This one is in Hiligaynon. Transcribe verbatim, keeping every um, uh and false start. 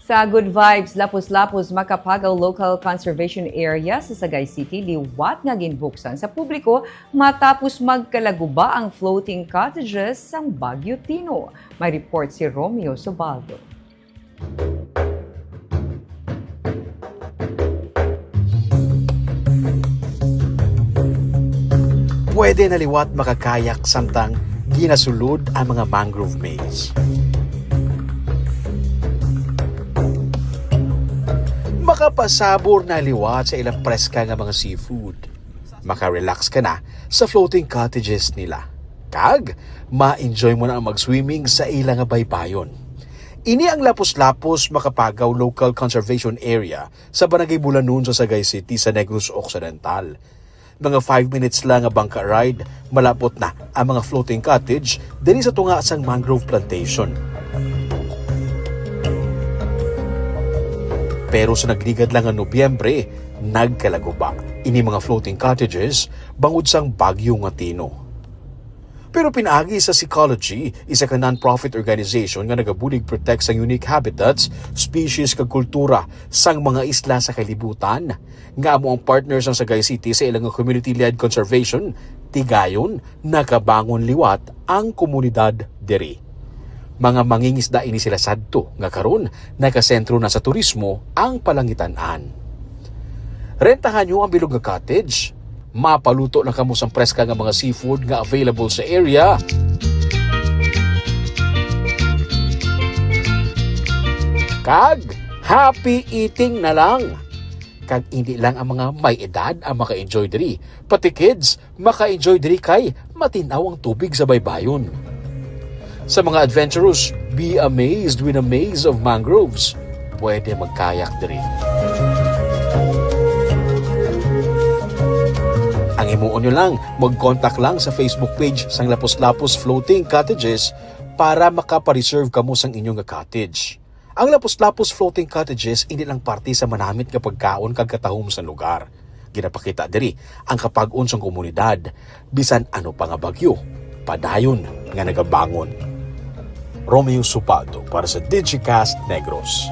Sa Good Vibes Lapos-Lapos Makapagaw Local Conservation Area sa Sagay City, liwat nga ginbuksan sa publiko matapos magkalaguba ang floating cottages sang Bagyo Tino. May report si Romeo Sobaldo. Pwede na liwat makakayak samtang ginasulod ang mga mangrove maze. Makapasabor na liwat sa ilang preska nga mga seafood. Maka-relax ka na sa floating cottages nila. Kag ma-enjoy mo na ang mag-swimming sa ila nga baybayon. Ini ang Lapos-Lapos Makapagaw Local Conservation Area sa Barangay Bulanon sa Sagay City sa Negros Occidental. Mga five minutes lang nga bangka ride, malapot na ang mga floating cottage diri sa tunga sang mangrove plantation. Pero sa nagligad lang nga Nobyembre, nagkalaguba ini mga floating cottages bangod sang bagyo nga Tino. Pero pinaagi sa Seacology, isa ka non-profit organization nga nagabulig protect sa unique habitats, species kag kultura sang mga isla sa kalibutan, nga amo ang partner sang Sagay City sa ilang community-led conservation, tigayon nakabangon liwat ang komunidad diri. Mga mangingisda ini sila sadto nga karon nakasentro na sa turismo ang Palangitan-an. Rentahan nyo ang bilog nga cottage. Mapaluto na kamo sang preska nga mga seafood nga available sa area. Kag happy eating na lang. Kag hindi lang ang mga may edad ang maka-enjoy diri, pati kids maka-enjoy diri kay matin-aw ang tubig sa baybayon. Sa mga adventurous, be amazed with a maze of mangroves. Pwede magkayak diri. Ang himuon nyo lang, mag-contact lang sa Facebook page sang Lapos-Lapos Floating Cottages para makapareserve kamo sang inyo nga cottage. Ang Lapos-Lapos Floating Cottages hindi lang parte sa manamit nga pagkaon kag katahom sa lugar. Ginapakita diri ang kapag-on sang komunidad, bisan ano pa nga bagyo, padayon nga nagabangon. Romeo Subaldo para sa Digicast Negros.